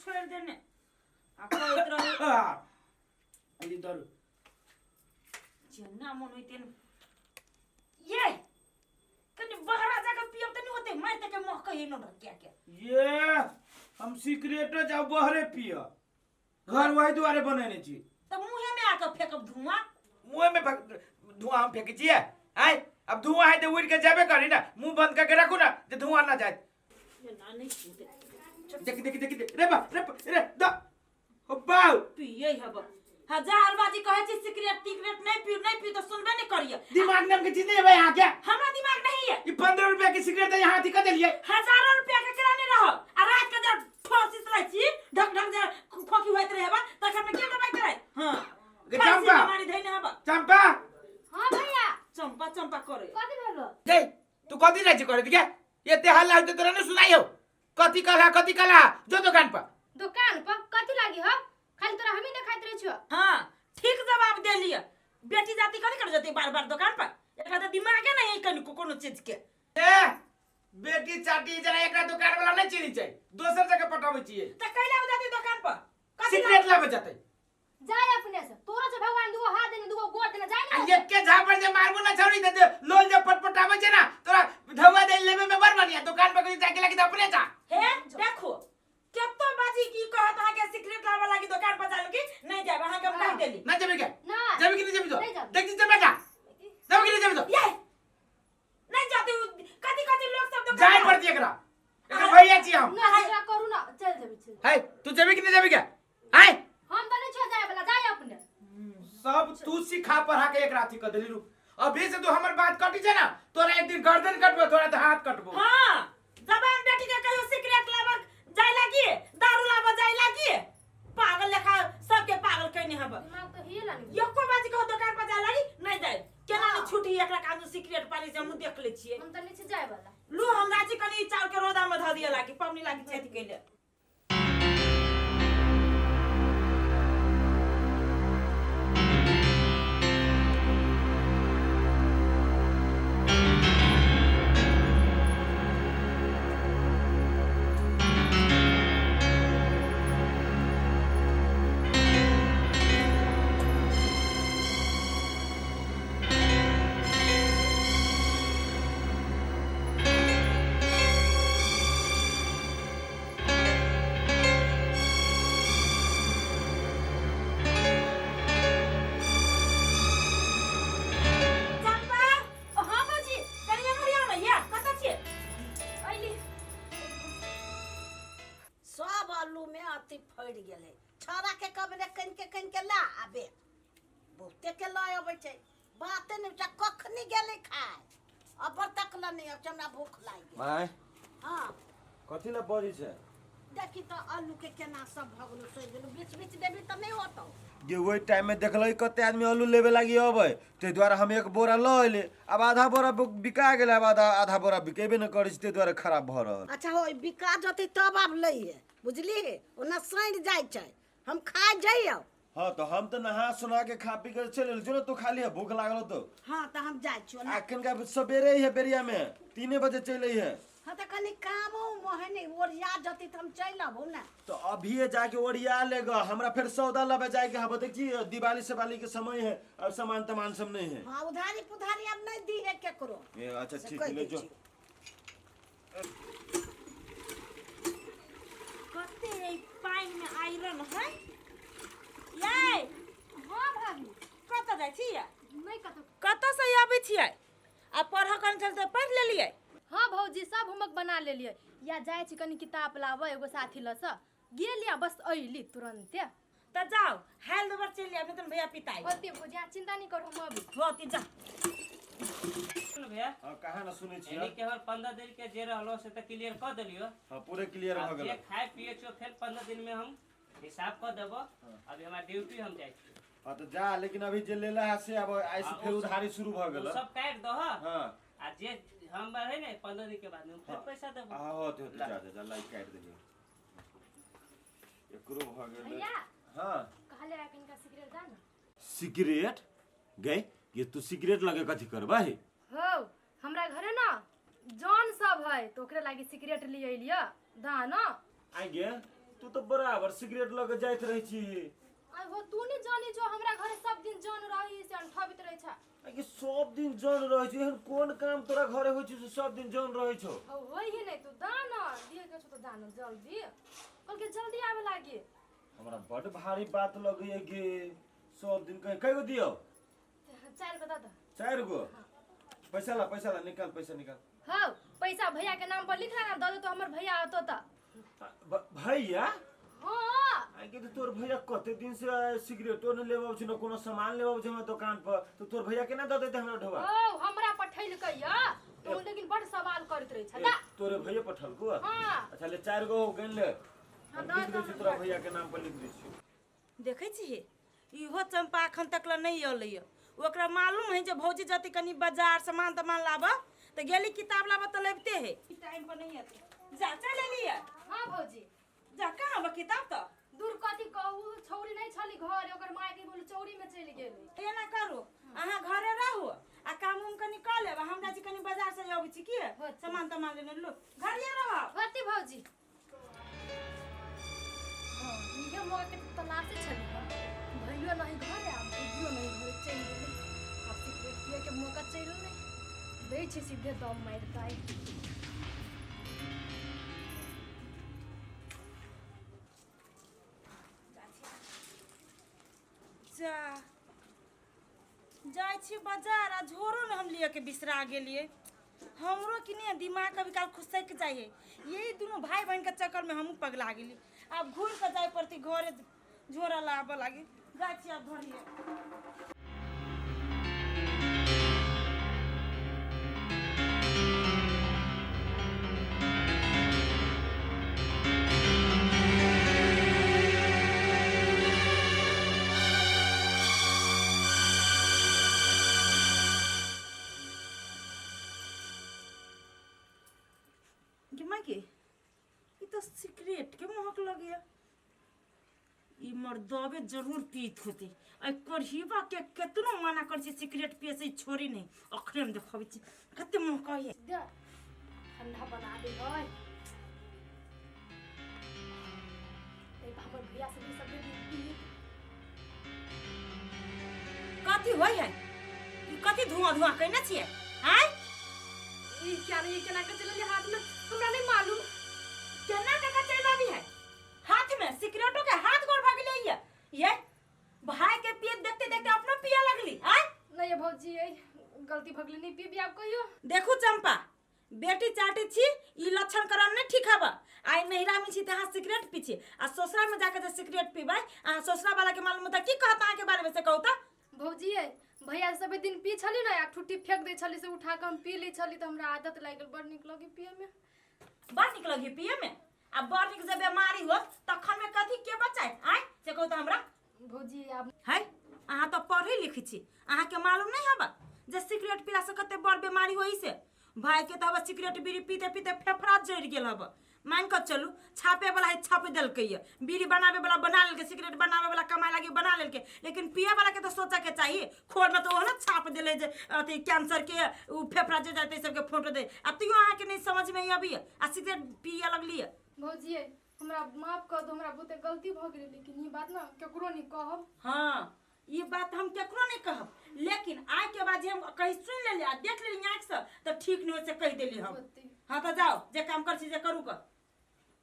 छोड़ि देने आ कहैत रहू अरे धरू जेना मन होइते ने ये कनि बहरा जाके पियब तऽ नहि होते मारि के मोह कहिए न ढकिया के ये हम सिगरेटो जाउ बहरे पिय घर वही दुआरे बनेने छी तऽ मुँहे में आके फेकब धुआं मुँह में धुआं हम फेंकै छियै आय अब धुआं है तऽ उड़ि के जेबे करी ना मुंह बंद करके रखू ना जे धुआं ना जाए ना नहीं छूते देखी देखी देखी रे बा रे बा, रे द ओ बाउ पिए हब हजार बाजी कहै छी सिगरेट तिगरेट नहीं पीऊ नहीं पीऊ तो सुनबे नहीं करिए दिमाग नाम के चीज नहीं है भाई यहाँ क्या हमरा दिमाग नहीं है ये 15 रुपया के सिगरेट है यहाँ दिक्कत देलिए हजारों रुपया के किराने रहो आ रात के जब ठोसिस रहै छी ढक ढक जे खोखी होइत रहे बा तखन में के दबाई करे हां गे चंपा। बीमारी धैने हबा चंपा हाँ भैया चंपा चंपा करे कथी भेलो गई तू कथी जाइ छी करे दिखे एते हल्ला होते तोरा नहीं सुनाई हो कथी कहला कथी कहला जो दुकान पर दुकान पर कथी लागी हो खाली तोरा हमी देखाइत रहे छियो हाँ ठीक जवाब दे लिया बेटी जाति कथी कर जती बार बार दुकान पर एकरा तो दिमागे नहीं है कनिको कोनो चीज के ए बेटी चाटी जरा एकरा दुकान वाला नहीं चिन्है छै दोसर जगह पठाबै छियै त कैला जाती दुकान पर कथी सिगरेट लाबे जेतै जाय अपने से तोरा से भगवान दुगो हाथ देने दुगो गोड़ देने जाय आ ना एके झापड़ जे मारबो ना छौरी त लोल जे पटपटाबै छै ना तोरा धौआ दे लेबे में बड़ बढ़िया दुकान पर कहीं जाके लागी त अपने जा हे देखो केतो बाजी की कहत अहाँ के सिगरेट लाबे लागी दुकान पर जालू की नहीं जाब अहाँ के हम कह देली ना जेबे के ना जेबे कि नहीं जेबे तो नहीं जाबे। देख जी बेटा जेबे कि नहीं जेबे तो ये नहीं जाते कथी कथी लोग सब दुकान जाय पड़ती एकरा एकर भैया छी हम ना हमरा करू ना चल जेबै चल है तू जेबे कि नहीं जेबे के आय हम त नहीं छो जाय वाला जाय अपने सब तू सिखा पढ़ा के एकरा अथी कर देली रुक अभी से तू हमर बात कटी छै ना तोरा एक दिन गर्दन कटबो तोरा तो हाथ कटबो हाँ जबान बेटी के कहियो सिगरेट लाबक जाय लागी दारू लाबक जाय लागी पागल लेखा सबके पागल कहने हब दिमाग तो हिये ला नहीं एको बाजी कहो दुकान पर जाय लागी नहीं जाय केना नहीं छुटी एकरा कान सिगरेट पानी से हम देख ले छियै हम त नहीं छे जाय वाला लू हम राजी कनी चाउर के रोदा में धऽ दिए लागी पबनी लागी छेद कैले चंपा ओ हाँ भौजी कनी एम्हर आउ ने या कतऽ छियै अइली सब आलू में अथी फड़ि गेलै छौड़ा के कहबै कनिके कनिके ला आबे बहुते के लऽ अबै छै बाते नहि छै कखनी गेलै खाय अबर तक लऽ नहि अबै छै हमरा भूख लागि गेल माय हँ कथी लए बजै छै देखी तऽ आलूके केना सब भऽ गेलौ सड़ि गेलौ बीच बीच देबी तऽ नहि होतौ जे ओहि टाइममे देखलै कते आदमी आलू लेबे लागी अबै ताहि दुआरे हम एक बोरा लऽ अयली आब आधा बोरा बिका गेलै आब आधा आधा बोरा बिकेबे नहि करै छै ताहि दुआरे खराब भऽ रहल अच्छा हो बिका जेतै तब आब लैहे बुझली ओना सड़ि जाइ छै हम खा जइयौ हाँ तो हम तो नहा सुना के खा पी के चल एल जो तू खा लिह भूख लागल तो हाँ तऽ हम जाइ छियौ आ कनिका सवेरे ही है बेरिया में 3 बजे चल है। हाँ तऽ कनि कामो उमो है नहि ओरिया जेतै तऽ हम चलि अबौ ने। तो अभी जाके ओरिया लेगा हमरा फिर सौदा लाबे जाके हब देखिए दिवाली सेवाली के समय है अब सामान तमान सब नहीं है। हाँ उधारी पुधारी आब नहि दी है केकरो। ए, अच्छा। से ठीक कहि ले दै जो। छियौ। कते एहि पानि में आयरन है यै। हाँ भाभी। कतऽ जाइ छियै? नहीं कतौ। कतऽ से आबै छियै आ पढ़ऽ कन चलते पढ़ि लेलियै? हाँ भौजी सब होमवर्क बना लेलियै या जाइ छी कनी किताब लाबऽ एगो साथी लऽ से गेलियै बस अइली तुरन्ते। तऽ जाउ हाल दोबर चलि आयब नहि तऽ भैया पिताई। ओते भौजी अहाँ चिंता नहीं करू हम अभी। होती जा। भैया। हाँ कहाँ ना सुनै छियै। यानी कि हमर 15 दिन के जे रहलो से तऽ क्लियर कऽ देलियो। हाँ पूरे क्लियर भऽ आब जे गेल। खाए पिए छियो फेर 15 दिन में हम हिसाब कऽ देबो। अभी हमार ड्यूटी हम जाइ छी। हाँ तो जा लेकिन अभी जे लेला है से अब ऐसे हाँ, फिर ओ उधारी शुरू भऽ ओ गेल। सब काटि दह। हाँ। आ जे हम है ने 15 दिन के बाद में हम फिर पैसा देबो। हाँ होते होते जा जा जा लाइक काटि देलियै एकरो भऽ गेल। भैया। हाँ। कहले कनिका सिगरेट दा ना। सिगरेट गई ये तू सिगरेट लगे कथी करबै? हो हमरा घरे ना जौन सब है तो ओकरे लागी सिगरेट लिए अइलियै दा ना। आइ गे तू तऽ बराबर सिगरेट लऽ के जाइत रहै छी। आइ हो तू नहीं जानी जो हमरा घरे सब दिन जन रही से अंठाबित रहे छा। आ कि सब दिन जन रहै छौ, एहन कोन काम तोरा घरे होइ छौ से सब दिन जन रहै छौ? हो होई ही नहीं, तू दाना दिए के छो तो दाना जल्दी कल के जल्दी आवे लागी। हमरा बड भारी बात लगैया गे, सब दिन कहे। कय गो दियौ? 4 गो दादा। 4 गो? पैसा ला, पैसा ला, निकाल पैसा निकाल। हाँ पैसा भैया के नाम पर लिख ना दे तो हमर भैया आतो त। भैया? हाँ। आइ के तोर भैया कते दिन से सिगरेटो न लेबे छै न कोनो सामान लेबे छै हमरा दुकान पर, तो तोर भैया केना दऽ देते हमरा ढोबा? ओ हमरा पठैल कहिया तू, लेकिन बड़ सवाल करत रहे छ दा। तोरे भैया पठलको? हाँ। अच्छा ले 4 गो गन ले। हाँ, लिख दै छी तोरा भैया के नाम पर लिख दै छी। देखै छी इहो चंपा अखन तक ला नहीं अलै। ओकरा मालूम है जे भौजी जती कनी बाजार सामान तमान लाबऽ तऽ गेली किताब लाबऽ तऽ लबिते है। टाइम पर नहीं अतै। जा चल एलियै। हाँ भौजी। जा कहाँ बा किताब तऽ? दूर कथी कहू, छौरी नहीं छली घर, ओकर माय के बोलू चौरी में चलि गेलै। एना करू अहाँ घरे रहू आ काम उम कनी कऽ लेब, हम जाइ छी कनी बाजार से अबै छी की सामान तमान लेने लो, घरे रहब। होती भौजी। हाँ इहे मौका के तलाशे छली, भैयो नहीं घरे आ भौजियो नहीं घरे चलि गेलै। आब सिगरेट पिए के मौका चलि नहि दै छै, सीधे दम मारितै। जा जाइ छी बाजार आ झोरो ने हम लिए के बिसरा गेलियै। हमरो कि नहीं दिमाग कभी काल खुसक जाइ है, यही दुनू भाई बहन के चक्कर में हमहूँ पगला गेली। आब घूर के जाय पड़ती घरे झोरा लाबऽ लागी। जाइ छी आब घरे। तो सिगरेट के महक लगे, ई मर्दबे जरूर पीत होते। आ करहीबा के केतनो मना कर छी सिगरेट पिए से छोड़ी नहीं, अखने हम देखबै छी कते महक है। ठंडा बना दे है ए हमर भैया से भी सब पी। कथी होय है ई, कथी धुआं धुआं कइने छियै? आय ई क्या नहीं केना के चलली हाथ में, हमरा नहीं मालूम केना के चलि आबी है हाथ में सिगरेटो के हाथ गोड़ भग ले। ये भाई के पिए देखते देखते अपनो पिए लगली। आय नहीं भौजी ये गलती भगली नहीं पीबी आप कहियो। देखू चंपा बेटी चाटी छी ई लक्षण करम नहीं ठीक हबा। आइ नैहरा में छी त अहाँ सिगरेट पी छी आ ससुरा में जाके जे सिगरेट पीबै अहाँ ससुरा वाला के मालूम त की कहत अहाँ के बारे में से कहू त? भौजी भैया सब दिन पी छली ना आ ठुट्टी फेंक दै छली से उठा के हम पी लै छली त हमरा आदत लागि गेल, बड़ नीक लगे पिए में। बड़ नीक लगे पिए में आ बड़ नीक जब बीमारी हो तखन में कथी के बचाए? आय से कहू त हमरा। भौजी आब है अहाँ त पढ़ै लिखै छी, अहाँ के मालूम नहीं हबा जे सिगरेट पीला से कते बड़ बीमारी होई से? भाई के त हबा सिगरेट बीड़ी पीते पीते फेफड़ा जरि गेल हबा। मान के चलू छापे वाला है छाप देलकै ये, बीड़ी बनावे वाला बना लेलकै, सिगरेट बनावे वाला कमाए लागी बना लेलकै, लेकिन पिए वाला के तो सोचे के चाहिए। खोर में तो ओहने छाप देले जे अथी कैंसर के उ फेफड़ा जरि जाते सबके फोटो दे, आ तैयो अहाँ के नहीं समझ में अबैया आ सिगरेट पिए लगलियै। भौजी हमरा माफ कर दो, हमरा बहुते गलती भ गेलै, लेकिन ई बात ना केकरो नहीं कहब। हाँ ये बात हम केकरो नहीं कहब, लेकिन आइ के बाद जे हम कहीं सुन लेली आ देख लेली आँखि से त ठीक नहीं हो से कहि देली हम। हाँ तो जाओ जे काम कर छी जे करू क।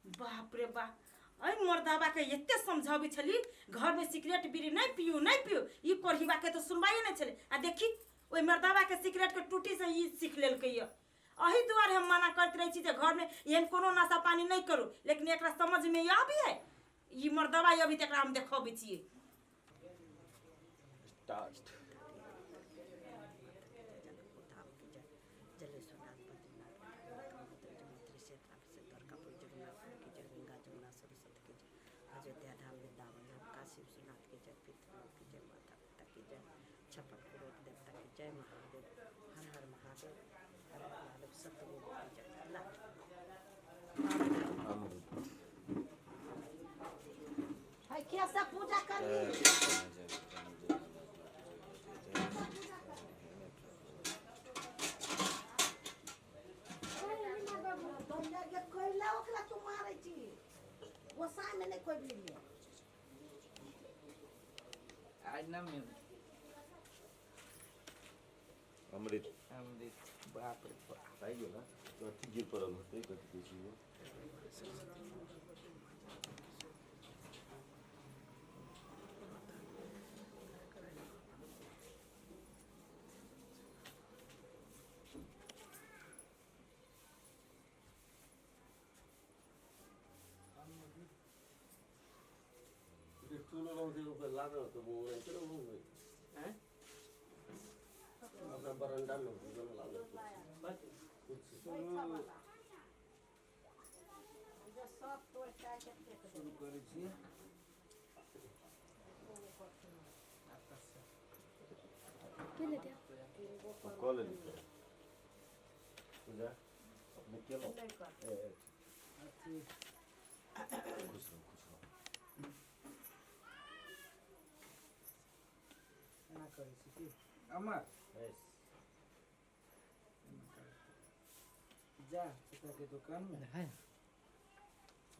बाप रे बाप अइ मर्दाबा के एते समझाबै छली घर में सिगरेट बीड़ी नहीं पियू नहीं पियू, ई करहीबा के तो सुनवाइए नहीं छलै। आ देखी ओहि मर्दाबा के सिगरेट के टूटी से ई सीख लेलकै। अही दुआरे हम मना करैत रहै छी जे घर में एहन कोनो नशा पानी नहीं करू, लेकिन एकरा समझ में अभी है ई मर्दाबा अभी तक हम देखबै छियै। स्टार्ट। अयोध्या धाम वृंदावन धाम काशी विश्वनाथ की जय, पितृलोक की जय, माता पिता की जय, छप्पन करोड़ देवता की जय, महादेव हर हर महादेव, हर हर महादेव, सतगुरु की जय। ला है क्या सब पूजा कर ली? कोयला ओकरा तू मारै छी, गोसामे नहि कोइ मिलले। आज ना मिल। अमृत। अमृत, बाप रे बाप। आइ गेल ना तो अथी गिर पड़ल होतै, कथी कहै छै ओ? हैं? बस। जे सब तोड़ि ताड़ि के फेंक देलकै। शुरू करै छियै। के लेते? हम कऽ लेली। पूजा अपने केलहुँ? नहि कर। ए, ए, अथी। खुश रहू, खुश रहू। एना करै छी की अमर? यस। एना करै। जा चाचा के दुकान में।